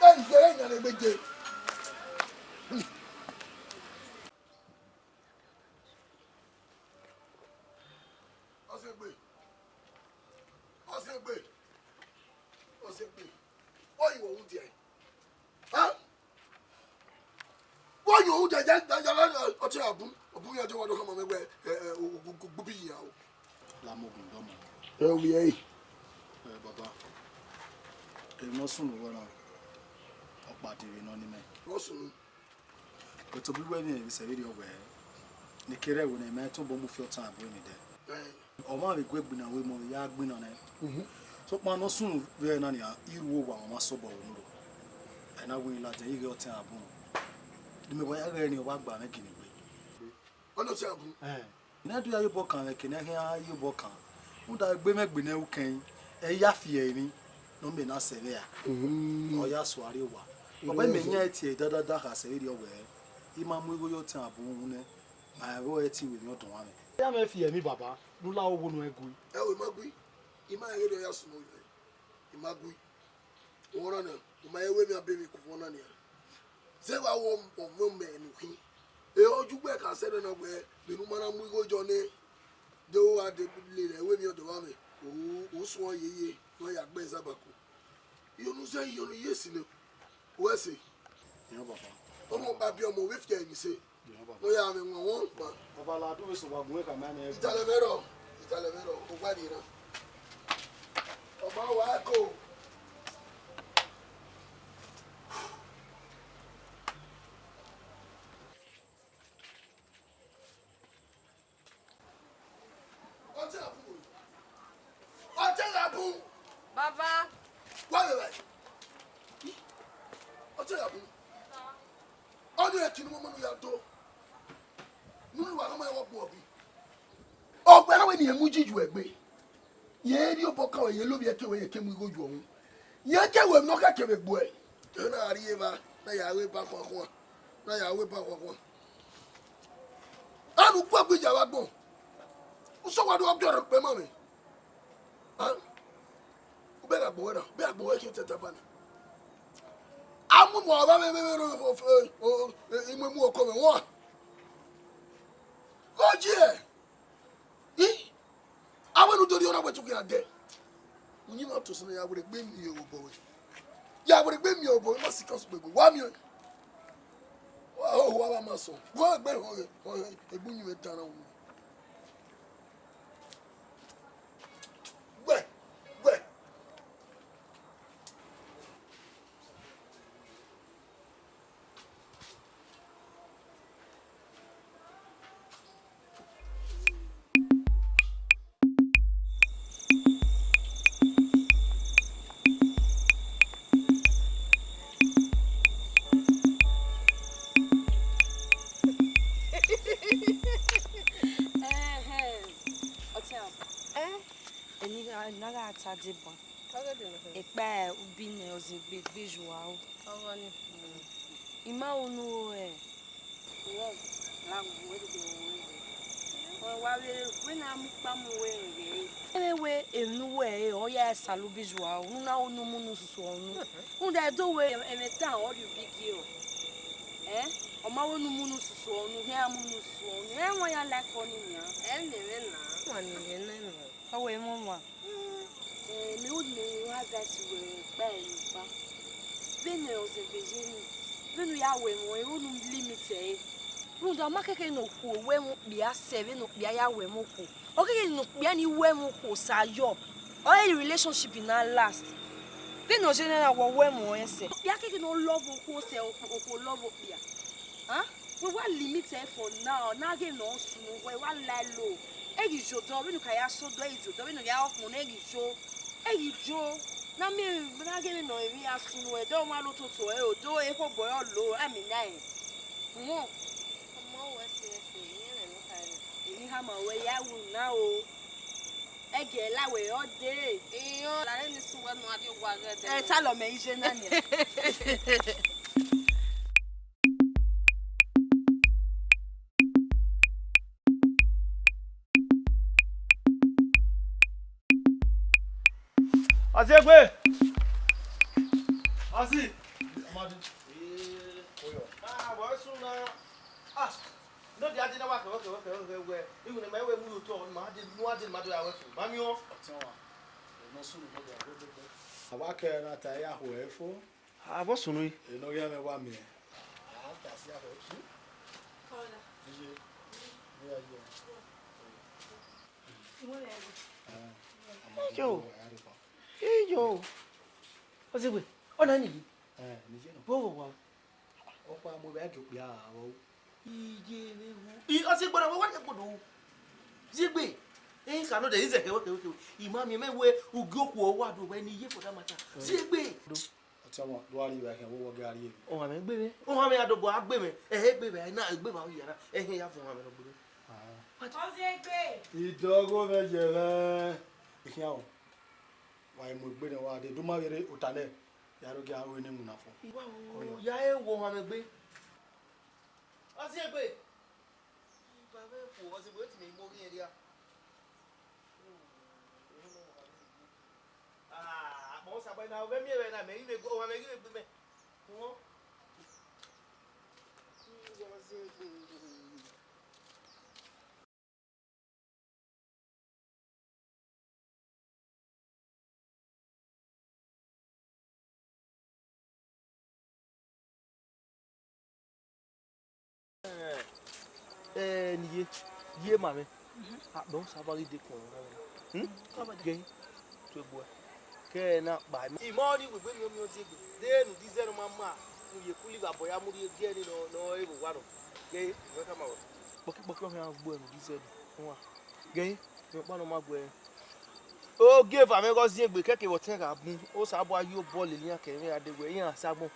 Ẹ, ivẹ rẹ yan egbe je. Ọ zegbe. Ọ zegbe. Ọ zegbe. Ọ yi wọ wu dia. Ha? Wọ yo, u dia, dia, dia, dia, ọtẹn a bun, ọ bun ya, dia, wa do khama mẹ wẹ, ẹ, ẹ, o, o, o, o, gbubi yi a o. La mọ ogun dọmọ. Ẹ, o, ye. Ẹ, baba, emwi ne ọ sunu wẹ na, ọ kpa de vbe nọ ni mẹ. Ọ sunu. But obi wẹ vbe sẹ vberriọ wẹ, ne kere ẹvbo ne mẹ tobọ mu fi ọtẹn a bu emwi dẹ. Ẹ. Ọmwa vbe gu egbinna, wẹ mọ ya gbinna nẹ. Mhm. Sokpan ne ọ sunu vbe ẹre na nian, I ru owa ọmwa sobọ vbe unu rro. Ẹ na wẹ I ladian, I ghe ọtẹn a bun. De imẹ wa ya ghe ẹre ni, ọ wa gba mwẹ ginigbe. Ọ nọ ọtẹn a bun? Ẹn. I na do ya ye obọ kan vbe eke ne I khian ye obọ kan. Rhunmwuda egbe mwẹ gbe nẹ ukẹn, ẹ i ya fi ẹre emwi ne ọ miẹn na sẹ vbe ra. Mhm. Ọ ya so a rrie owa. Ọ wẹ mẹ yan ẹre tie dadada khasẹ vberriọ wẹ, I ma mu igho ye ọtẹn a bun uhunmwu nẹ, ma ẹvbo ẹre te I ru emwi ọdọnmwamwẹ. Ya mwẹ fi ẹre emwi baba, ne u la owo ne u gu. Ẹ o, I ma gu. I ma rẹn ghe ne ọ ya sunu vbe. I ma gu. Ọmwa na, u ma he ru emwi a be emwi ku ọmwa na nian. Zẹ vbe a wẹ ọmọ mẹ ne u khin. E, ọ ju gbe ka sẹ nẹ na wẹ, vbene u ma na mu igho yọ nẹ, de u gha de lele ẹre emwi ọdọ vbe amwẹ, u, u suẹn yeye, ne ọ ya gbe ẹzabako. Iyọnu zẹ, iyọnu ye si nẹ, u ru ẹse. Iran baba. Ọmọ ba biẹ ọmọ, u vbe fian emwi se. Iran baba. Ne ọ ya mwẹ wọn wọn gba. Baba la du vbe sẹ owa gun khama nẹ. Italẹ mwẹ rrọọ, italẹ mwẹ rrọọ, u gba rrie na. Ọ ma wa ko. Ọtẹn gha bun. Ọtẹn gha bun. Baba. Wa vbe evba. Ọtẹn gha bun. Ọ ni ẹtin ne u ma ma ne u ya do. Ne u wa khama ẹvbo gbe ọbi. Ọ gbe na wẹ ne irẹn mu iji yu egbe. Irẹn rhie obọ kan wẹ, irẹn lovbiẹ ke wẹ, irẹn ke mu igho yu ọhun. Irẹn ke wẹ ne ọ khẹke vbe gbe uẹ. Te na rrie evba, na ya ru eba khuankhuan. Na ya ru eba khuankhuan. Anu kue gbe iya vbe agbọn. Usọ wa do gbe ọrọre ukpẹ ma mwẹ. Hẹn? U bẹghe agbọn ruẹ na, bẹghe agbọn ruẹ khian otẹn taba na. A mu mu avbe vbe vbe vbe o, o, o, imuemu ọkọ mwẹ wan. Ghe ọ ye. I, avbe ne u do rhie ọna wẹ te u khian dẹ. Uyinmwẹ ọtẹn sẹ ne ya werriegbe miẹn obọ ruẹ. Ya werriegbe miẹn obọ ruẹ, ma sikẹ ọsẹ ugbegbe, wa miẹn. Wa ho, wa ma sọ. Wa gbe ho, ho, egbe uyinmwẹ dan na wu. Wẹ, wẹ. A gha ta deba. Ọghe dee nọ. Ekpa ubi nẹ ọzegbe gbe ju aro. Ọghe ọnii. I ma ru unu ro ẹre. Wẹ, la wu wẹ dede ru ẹre. Wẹ wa vbe wẹ na mu kpa mu wẹ rẹn. Ẹmwẹ wẹ emwi ne uwẹ re ọ ya sẹ ubi ju aro, unu na ru unu mu unu susu ọnu. Rhunmwuda ẹdẹ wẹ ẹmwẹ ta ọ rhie ubi gie ọ. Ẹ, ọ ma wẹ unu mu unu susu ọnu, hia mu unu susu ọnu. Ẹ wan ya like ọnii nian. Ẹ ne mwẹ na. Wan ni mwẹ na nọ. Ọ wẹ emọ wan. Eh, mẹ ru ne I wa advice wẹ kpa ẹre nọkpa. Vbene ọzegbe ye ni, vbene u ya wẹ emọ, ẹ ru ne u limit ẹre. Rhunmwuda, ọ ma kẹkẹ ne okhuo wẹ emọ okpia sẹ vbene okpia ya wẹ emọ okhuo. Ọ kẹkẹ ne okpia ni wẹ emọ okhuo sa yọ, ọre relationship na last. Vbene ọ ye nẹ na, wẹ ọ wẹ emọ ọnrẹn sẹ. Okpia kẹkẹ ne ọ love okhuo sẹ, okhuo love okpia. Huh? Wẹ wa limit ẹre for now, ne a ghe ne ọ sunu, wẹ wa la ẹre lo. Ẹ ghi yo odọ, vbene u ka ya sẹ odọ, ẹ ghi yo odọ, vbene u ya rọ kpọnmwẹ, ẹ ghi yo, ẹ ghi yo. Na miẹn, na ghe vbene emwi ya sunu, ẹdẹ ọmwa lo toto ẹre, odọ ekhọe obọ ẹre ọ lo, a miẹn na ẹre. Uhun. Ọmọ wẹ sẹ ẹse, irẹn mwẹ ne ọ khare. Emwi khama wẹ ya ru na o. Ẹgie la wẹ ọ dee. Iyọn, la rẹ ni sẹ uwẹ nọ, a rrie owa ghẹ dẹ. Ẹ ta lọ mẹ iye na nian. Ọziegbe! Ọzi! Amadi. Ee, oyọ. Ah, bọ esu na. Ah, no dia di na wa kẹwẹ kẹwẹ kẹwẹ kẹwẹ wẹ. Iwinna ma wẹ mu yo otọ, ma de, nu a de ma do ya wẹ fo. Ma miẹn. Ọtiọnmwa. Nọ sunu no dia wẹ. A wa kẹ na ta ya ho ẹ fo. A vbọ sunu yi? Enọ ghi mwẹ wa miẹn. A ta si a ho tu. Iye. Iye, iye. Iyo. Iyo. Ọziegbe, ọ na ni yi. Eh, ni yi nọ. Vbọ vbọ wa? Ọkpa mu vbe gie okpia vbọ. Iye vbe wu. I, Ọziegbe na wẹ wa ni gbodo. Ziegbe. Eh, ka no de ize kẹwẹ kẹwẹ kẹwẹ. I ma miẹn mẹ wẹ ugie okhuo wa do wẹ ne I ye for that matter. Ziegbe. Ọtiọnmwa, do a rhie evbare khian, wẹ wọ gha rhie. Ohanmwẹ gbe mwẹ. Ohanmwẹ a dobọ a gbe mwẹ. Ẹhẹ gbe mwẹ, na egbe vba oya na. Ẹhẹ ya vọn ohanmwẹ nọ gbe mwẹ. Ah. Ọziegbe. Idọgho mwẹ yẹ mwẹ. Ikhian o. Wa mu egbe nẹ wa de, do ma vbe rre ota nẹ. Ya ro gia ru ene mu na fo. Iwa o, ya e wo ohanmwẹ gbe. Ọziegbe. Iba vbe fo, Ọziegbe ti mẹ imo ghi ẹria. Ah, akpọ Osa gba na, ovbi miẹn vbe na, mẹ ghi vbe gbe, ohanmwẹ ghi vbe gbe mẹ. Uhun. Eh, ne I ye, ye ma mwẹ. Akpọ Osa gba ghi dekun ọmwa na. Hmm? Gẹ, tuegbe. Kẹ na kpa ima. Ima ọnii wegbe miẹn ọmiọn ziegbe. De ne u di zẹ ne ọ ma ma, u ye kuli vbe abọ ya mu rhie gie ẹre nọ, nọ e vbe owa nọ. Ghe, wẹ khama wẹ. Kpọki kpọki ọ khian gbe ẹre ne u di zẹ nọ. Ghe, rhọkpa ne ọ ma gbe ẹre. Ogieva mwẹ ghe ọ ziengbe kẹkẹ vbe ọtẹn gha bun, Osanobua ya obọ lele iran kẹ mwẹ gha de wẹ iran sa agbọn.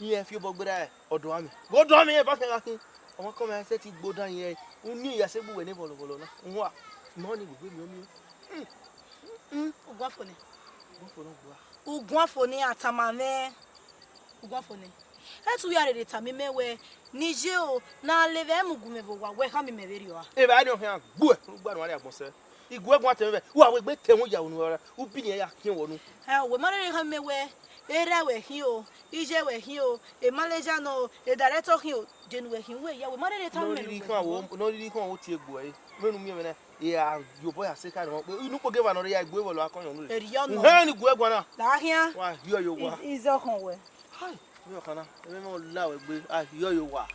Iran fi obọ gberra ọdọ amẹ. Ghe ọdọ amẹ iran eva khian gha khin. Ọmwa kọmwa sẹtin gbe odan yẹn, unu ya sẹ gbe uwẹ ne vọlọvọlọ na. Uhua, ima ọnii wegbe miẹn ọmiọn. Uguan fo nẹ. Uguan fo ne ọ gua. Uguan fo ne a tama mwẹ. Uguan fo nẹ. Ẹ te u ya rherhe tama imẹ wẹ, ne I ye o, ne a le vbe mu gu mwẹ vbe owa, wẹ khama imẹ vberriọ a? Evbare ni ọ khian gbuẹ, ugba ne uwa rhie agbọn sẹ. I gu ẹre guan tẹ mwẹ vbe, wa wegbe tẹ ẹmwẹ ya unu ra, u bi ne iran ya khian wẹ unu. Ẹ, wẹ ma rherhe khama imẹ wẹ, erha wẹ khin o, iye wẹ khin o, emaleja nọ o, edairẹtọ khin o, de ne uwẹ khin wẹ ya, wẹ ma rherhe tama imẹ ne uwẹ khin o. Nọ rhirhi khin o tie egbe ẹre, vbene u miẹn mwẹ na. I ra ye obọ ya sẹ ka nọ kpe, inu kpo geva nọ rre ya gbe vbe ọlọ akọyọn unu. Erriọ nọ. Uhẹn ni gu ẹre guan na. La khian. Wa hiọ ye owa. Is-, izọ khọn wẹ. Hai, mi ọkan na, ẹmwẹ mwẹ ọ la wẹ gbe, a hiọ ye owa.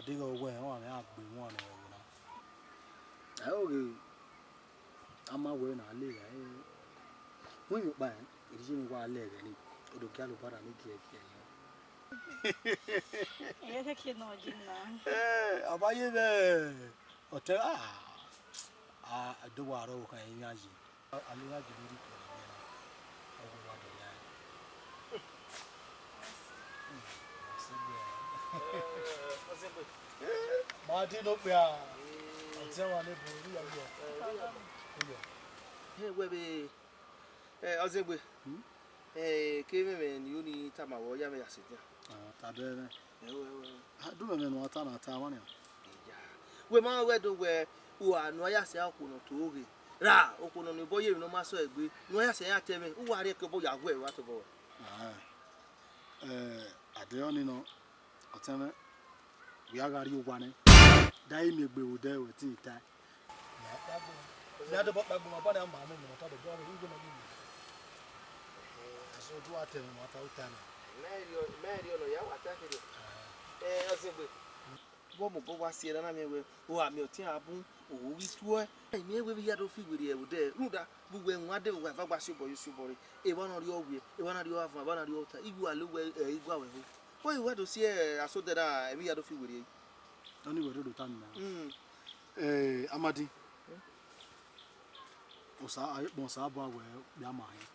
Deghẹ wẹ, ọ mwẹ a gbe wọn nẹ ẹvbo na. Ẹ, oghe, a ma wẹ na le gha, ẹ, wẹ ivbi ọkpa, ẹ, erriọ iyẹn wa lẹ ẹghẹ ni, ọ do gie alobara ni giẹgiẹ yọ. Ẹ, keke nọ ji na. Ẹ, a ma ye mwẹ, ọtẹn, a, a, do wa rọ vbe okhan iran yi. A, a lele a gele rhie ikpia vbe ẹre na, ọ wẹ wa dẹ ya. Ma di ne okpia, ọtẹn wa ne bu, iye, iye. Iye. Ẹ, wẹ vbe, ẹ, Ọzẹgbe. Hmm? Ẹ, ke mwẹ mwẹ ne I ru ni tama wẹ, ọ ya mwẹ ya sẹ dia. Ah, ta dẹ nẹ. Ẹo, ẹo, ẹo. A, do mwẹ mwẹ ne uwa ta na ta mwa nian. Iya. Wẹ ma wẹ do wẹ, uwa ne uwa ya sẹ okhuo ne ọ to ghe. Ra, okhuo ne ọ ni obọ ye emwi ne ọ ma sẹ egbe, ne uwa ya sẹ ya ta ẹmwẹ, uwa rhie ẹkẹ obọ ya wẹ, wa tobọ wẹ. Ah, ẹ, a de ọni nọ, ọtẹn mwẹ, wẹ a gha rrie owa nẹ. Da I miẹn egbe vbe odẹ ruẹ te I tae. Mẹ a kpagbe. Mẹ a dobọ kpagbe, ma bọ ne a ma mwẹ, mẹ ta do bọ igho na ghi. Ẹso do a tẹ mwẹ, ma ta ota na. Mẹ rhie, mẹ rhie ọnọ ya wa ta kherhe. Ẹ, Ọzẹgbe. Vbọ mobọ wa si ẹre na miẹn wẹ, u gha miẹn ọtiẹn a bun, u ghi tuẹ. Ẹ, I miẹn wẹ vbe I ya do fi werriẹ vbe odẹ, rhunmwuda, vbe uwẹ wan de vbe uwa eva gba si obọ ye si obọ rre. Evba na rrie ọ wiẹ, evba na rrie ọ van, evba na rrie ọ ta, I ghi wa lo wẹ, ẹ, I gua wẹ ho. Wẹ I wa do si, ẹ, asodẹ na, emwi I ya do fi werriẹ. Ọni wẹ rre do ta nẹ. Mm. Eh, Amadi. Osa, a ye kpọnmwẹ Osanobua wẹ okpia ma hẹn.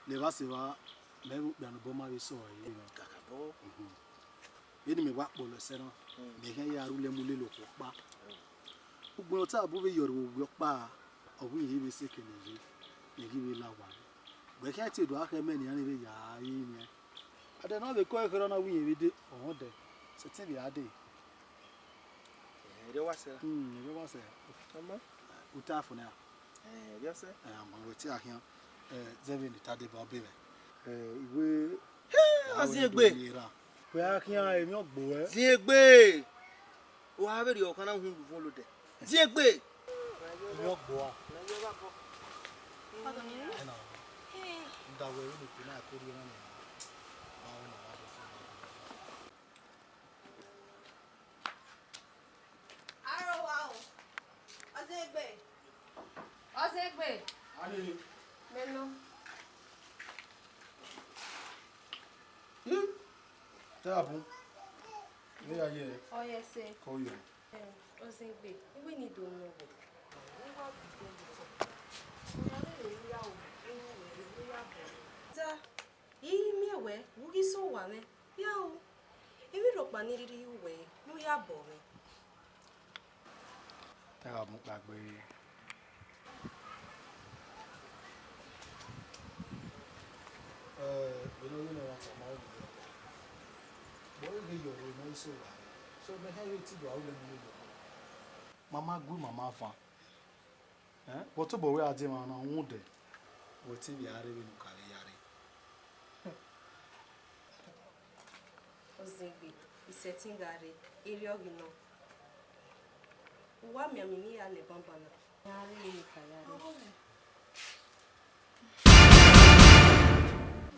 Ne evba sẹ evba, mẹ vbe okpia ne obọ ma vbe sẹ ọre. Kakabọ. Mhm. Vbene mẹ wa kpọlọ ẹsẹ na, mm, mẹ khian ya rhulẹ mu lele okhuo ọkpa. Mm. Ugbẹn ọta bu vbe yọrhẹ ovbi ọkpa, ọ wẹ irẹn vbe sẹ ekẹn ne ọ ye, mẹ ghi vbe la owa. Wẹ khian te do a khẹ mẹ nian vbe ya rinmwian. Adẹ ne ọ vbe kọ ekherhe na wẹ irẹn vbe dee, ọ họn dẹ, sẹtin vbe a dee. Ẹ, erriọ wa sẹ ra? Hmm, erriọ wa sẹ. Ọma? Uta fo nẹ ra? Ẹ, erriọ sẹ. Ẹ, ọma, wẹ te a khian, ẹ, zẹ vbene I ta deba ọbe mwẹ. Ẹ, iwe. He, Ọziegbe. Wẹ a khian emwi ọgbo ẹ. Ziegbe. Wa vberriọ ọkhan na uhunmwu uvun lodẹ. Ziegbe. Emwi ọgbo a. Ẹ na. Nda wẹ vbene okhuo na ke rhie na nẹ. Ma wẹ ne ọ ma do fo. Aro wa o. Ọziegbe. Ọziegbe. Ani. Mẹ nọ. Hmm? Te a bun. Vbe ya ye? Ọ ye ẹse. Ko yo. Ẹ, Ọziegbe, I wẹ ne I do nọ wẹ. I wa gu igbẹn ye otọ. Ọ ya rherhe ne I ya ru, I ru wẹ, I ya bọ. Da, I miẹn wẹ, u ghi sẹ owa mwẹ. Ya o, emwi rhọkpa ne I rhirhi ru wẹ, ne u ya bọ mwẹ. Te a gha mu kpaegbe. Ẹ, vbene ọ ghi nọ, wa tama ẹre vbe ọkpa. Vbe ọ ghi ye ọrhuẹ ne ọ i sẹ owa rre? So, mẹ hẹn vbe te I do aro lele lele ọkpa. Ma ma gu, ma ma van. Ẹ, vbe ọ tobọ wẹ a die emwa na rhunmwuda wẹ te I vbe a rre vbene u ka vbe ya rre. Ọziegbe, I sẹtin gha rre, erriọ ghi nọ. U wa mianmian ne I ya nẹ banbanna. Ya rre vbene I ka ya rre.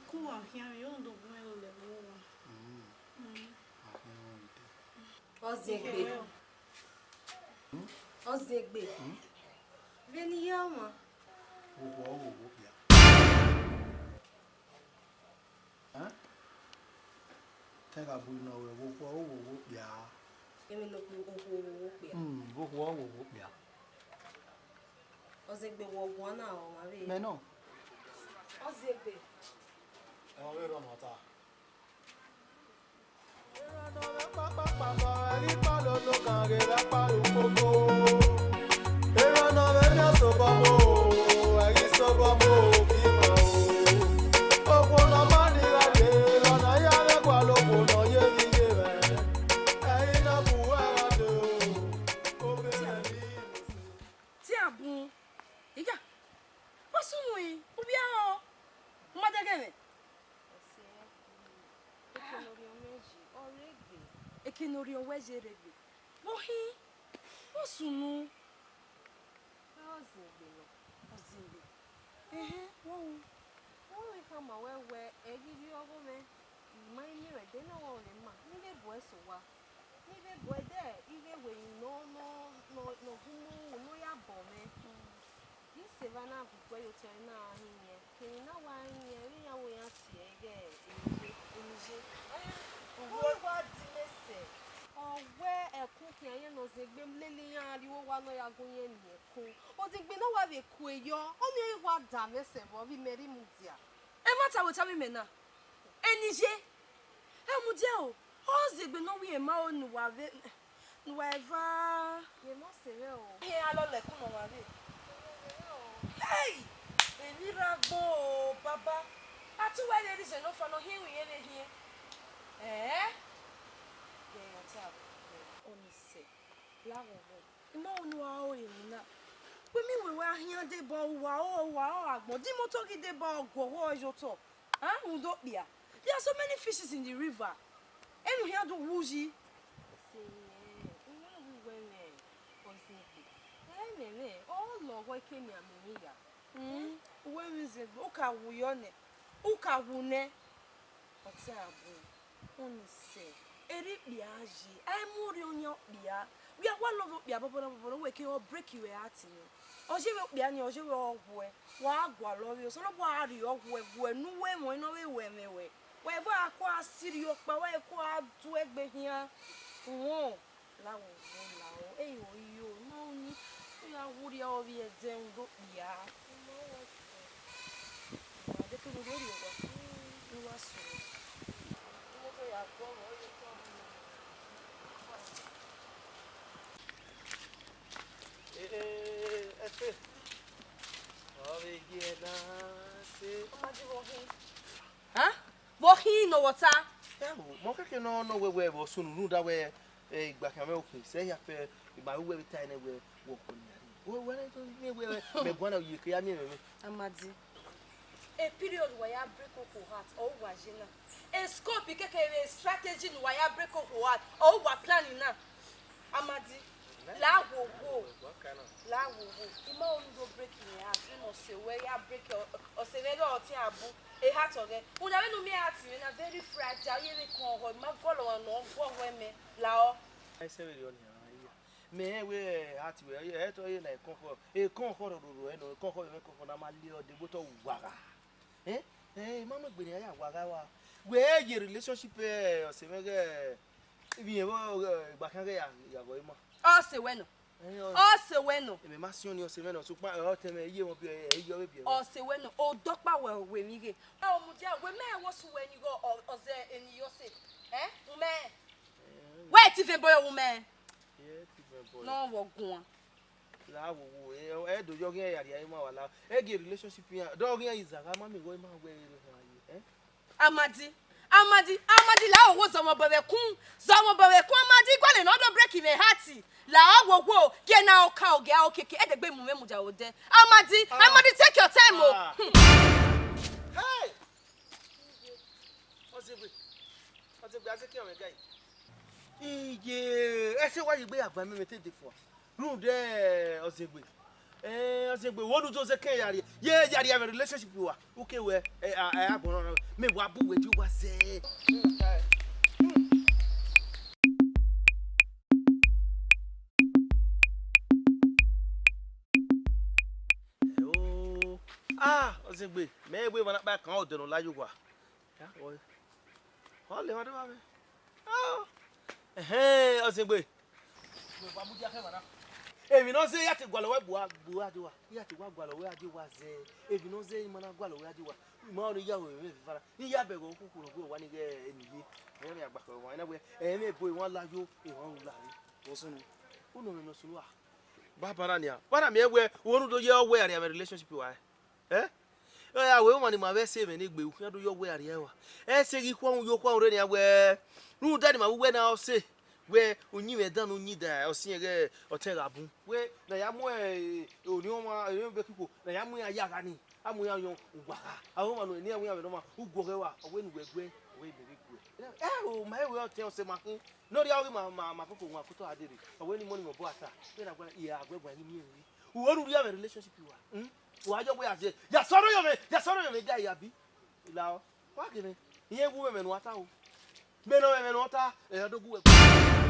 Ku wa khian, I rhunmwuda gu mwẹ lele ẹvbo owa. Mm. Mm. A khian rre dee. Ọziegbe. Ọziegbe. Hmm? Vbene I ya ọmwa. Okhuo ọghe okhuo okpia. Ẹ? Te a gha bu nọ wẹ vbe okhuo ọghe okhuo okpia. Emwi ne okhuo ọghe okhuo okpia. Hmm, vbe okhuo ọghe okhuo okpia. Ọziegbe, wẹ ọ guan na ọmwa vbe? Mẹ nọ. Ọziegbe. Ẹ, ọ vbe rrọọ ne ọ ta. Te a bun, iya, vbọ sunu ẹ, u vbiẹ rọ, u ma dẹghe mwẹ. Eke ne orhiọn mwẹ ye, ọ rre egbe. Eke ne orhiọn wẹ ye rre egbe. Vbọ hin? Vbọ sunu? Ọziegbe nọ. Ọziegbe. Ẹhẹn, vbọ ru? Vbọ vbe khama wẹ wẹ ẹ ghi rhie ọghe mwẹ, I ma i miẹn mwẹ ẹdẹ ne ọ rre ma, ne I vbe bu ẹre sẹ owa. Ivbe brother, ivbe wẹ emwi nọ, nọ, nọ, nọ gu mu ru, nọ ya bọ mwẹ. Ise evba na gu guẹ ye otọ na hin yẹn, kevbe na wa hin yẹn, vbe iran wo iran tie ẹre ighẹ Enije, Enije. Uwẹ wa di mẹ sẹ. Ọ wẹ ẹkun khian yẹn ne Ọzẹgbe lele iran rrie owa ne ọ ya gu yẹn miẹn ẹkun. Ọzẹgbe ne ọ wa vbe kue yọ, ọnii wa da mwẹ sẹ vbọ vbe imẹ rhie mudia. Ẹmwata wẹ tama imẹ na, Enije. Ẹ mudia o, Ọzẹgbe ne ọ wẹ ima o ne uwa vbe, ne uwa eva. Ye ne ọ sẹ mwẹ o. Iran lọlẹ ẹkun ne ọmwa rre. Hey! Emwi rre agbọn o, baba. A te uwa rhie reason nọ fua ne ọ hiẹn iwinna vbe hiẹn. Ẹẹ? Ghe ọtẹn abọ. Ọnii sẹ, la ghọghọ. I ma ru ne uwa ro emwi na. Wẹ miẹn wẹ wẹ a khian deba uwa ro, uwa ro agbọn. Di imoto ghi deba guọghọ ye otọ. A rhunmwuda okpia. There are so many fishes in the river. Enu khian do wu yi. Sẹ, I ma ru wẹ mwẹ, Ọzẹgbe. Ẹ mwẹ mwẹ, ọ lọghọ ke emianmwẹ mwẹ ya. Mm, uwẹ mwẹ Ọzẹgbe, u ka wu yọ nẹ, u ka wu nẹ. Ọtẹn abọ, ọnii sẹ, erha okpia ye, a i mu orhiọn yan okpia. Wẹ a wa love okpia bọbọ na bọbọ na, wẹ ke ọ break your heart nọ. Ọ ye vbe okpia ni, ọ ye vbe ọ wuẹ, wa gualọ vbe, Osanobua rhie ọ wuẹ, wuẹ ne uwẹ emọ ne ọ vbe wẹ ẹmwẹ wẹ. Wẹ vbe a ko a sirri ọkpa, wẹ ko a du egbe khian. Uhun. La wo, wo, la o, eyo, iyo, ma ru ni, u ya wu rria ovbi ẹdẹ rhunmwuda okpia. Ma dekẹ unu rhie rrie owa, ne uwa sẹ. Imoto ya guọghọ, ọ ye tọ. Eh, eh, ẹfe. Ọ vbe gie na se. Ọ ma di vbe ọ khin. Hẹn? Vbe ọ khin ne ọ vbe ta? Ẹ wo, mẹ ọ kẹkẹ ne ọ nọ wẹ, wẹ vbe ọ sunu rhunmwuda wẹ, eh, igba khian mwẹ okhin, sẹ hia fẹ, ima vbe uwẹ vbe ta nẹ wẹ, wẹ ọkọ nian rre. Wẹ, wẹ, wẹ, wẹ, mẹ guan na, u ye ke ya miẹn mwẹ mwẹ. Amadi. A period wa ya break okhuo heart, ọ wa ye na. A scope kẹkẹ vbe strategy ne uwa ya break okhuo heart, ọ wa plan na. Amadi, la wo wo. La wo wo. I ma ru ne u do break mwẹ heart, vbene ọ sẹ wẹ ya break ọ, ọ sẹ mwẹ ghe ọtẹn abọ, e heart ọghẹ. Una vbene u miẹn heart mwẹ na very fragile, ọ ye vbe kọn ọghọ, I ma gualọ ọmwa ne ọ guọghọ mwẹ, la ọ. Ẹ sẹ vberriọ nian, iya. Mẹ rẹn wẹ heart wẹ, ẹ tọ ye na ekọnkọ, ekọnkọ rhọrhọrhọ ẹnọ, ekọnkọ mwẹ ekọnkọ na ma le ọ degbe otọ wa gha. Eh? Eh, I ma mu egbe ne a ya wa gha wa. Wẹ ye relationship, eh, ọse mwẹ ghe, ivbi mwẹ vbe, eh, igba khian ghe ya, ya ghe ima. Ọ sẹ wẹ nọ. Eh, ọ Ọ sẹ wẹ nọ. Emẹ ma siọn ni ọse mwẹ nọ, sokpan, eh, ọ tẹ mwẹ, iye mwẹ biẹ, eh, iye ọ vbe biẹ mwẹ. Ọ sẹ wẹ nọ, odọkpa wẹ wẹ emwi ghe. Ọ mudia, wẹ mẹ wẹ ọse wẹ ni ghe ọ, ọ zẹ eni yọ sẹ. Eh? U mẹ. Eh, Wẹ ti vẹ bọ u mẹ. Ye ti vẹ bọ. Nọ vwọ guan. La wo wo, eh, ẹ do yọ ghian ya rhie ima wa la. Ẹ gie relationship iran. Do ghian iza gha ma mi gho ima wẹ ere hua ye, eh? Amadi, Amadi, Amadi, la wo wo zọmọ bọ vbe kun, zọmọ bọ vbe kun, Amadi, gualọ ne ọ do break mwẹ heart. La wo wo, gie na ọ ka ogia okeke, ẹ degbe mu mwẹ mudia odẹ. Amadi, Ah. Amadi, take your time o. Ah. Hmm. Hey! Ọzegbe, Ọzegbe, a zẹ ke ọmwẹ ga yi. Iye, ẹse wa ye egbe ya gba mẹ, mẹ te de fua. Rhunmwuda Ọzegbe. Eh, Ọzegbe, wo nu do zẹ ke ya rhie. Ye ya rhie avbe relationship wa. U ke wẹ, eh, a, a, agbọn nọ, mẹ wa bu wẹ di uwa zẹ. Ẹo. Ah, Ọzegbe, mẹ wẹ emwa na kpa kan odẹ ne ọ la ye uwa. Ya, ọ, ọ le emwa deba mwẹ. Ah. Ẹhẹn, Ọzegbe. Wẹ wa mudia khẹ emwa na. Emwi ne ọ zẹ, ya te gualọ wẹ gbe uwa, gbe uwa die uwa. Ya te wa gualọ wẹ a die uwa zẹ. Emwi ne ọ zẹ, ima na gualọ wẹ a die uwa. Ima ọnii ya ru emwi vbe evara. Ne I ya bẹghe okuku ne ọ gu uwa ni ghe eni ye. Ẹ ya gba kẹ ọmwa na wẹ, ẹmwẹ ebo emwa la yo, emwa ru la re. Ọ sunu. Unu mwẹ ne ọ sunu a. Baba na nia, bana miẹn wẹ, uwẹ unu do ye ọ wẹ a rhie avbe relationship wa, eh? Eh? Ọ ya wẹ, ọmwa ne ima vbe ẹse mwẹ ne egbe, u khian do ye ọ wẹ a rhie wa. Ẹse ghi khuọnrhun yo khuọnrhun rre nian wẹ, rhunmwuda ne ima vbe uwẹ na ọ sẹ, wẹ, uyinmwẹ dan ne u yin da, ọ siẹn ghẹ, ọtẹn gha bun. Wẹ, na ya mu, eh, orhiọn ọmwa, orhiọn ebe kiko, na ya mu iran ya gha ni, a mu iran yọn uwa gha. A ho ọmwa ne eni ẹwẹn iran vbe nọ ma, u guọghọ ẹre wa, ọ wẹ ne uwẹ guẹ, ọ wẹ ne imẹ vbe guẹ. Eh, o, ma he wẹ ọtẹn ọsẹ ma khin. Ne ọ rhie ọghe ma, ma, ma koko wan kotọ a dere. Ọ wẹ ne imọ ni mẹ obọ a ta. Vbe na gba, I gha guẹ guan ghi miẹn vbe. Uwẹ ru rhie avbe relationship wa. Hmm? Wa yọ wẹ a zẹ. Ya sọrọ yọ mẹ, ya sọrọ yọ mẹ, da ya bi. La ọ. Wa ke mẹ. Iye wu mẹ mẹ nu a ta o. Mẹ nọ mẹ mẹ nu ọ ta. Ẹ ya do gu wẹ.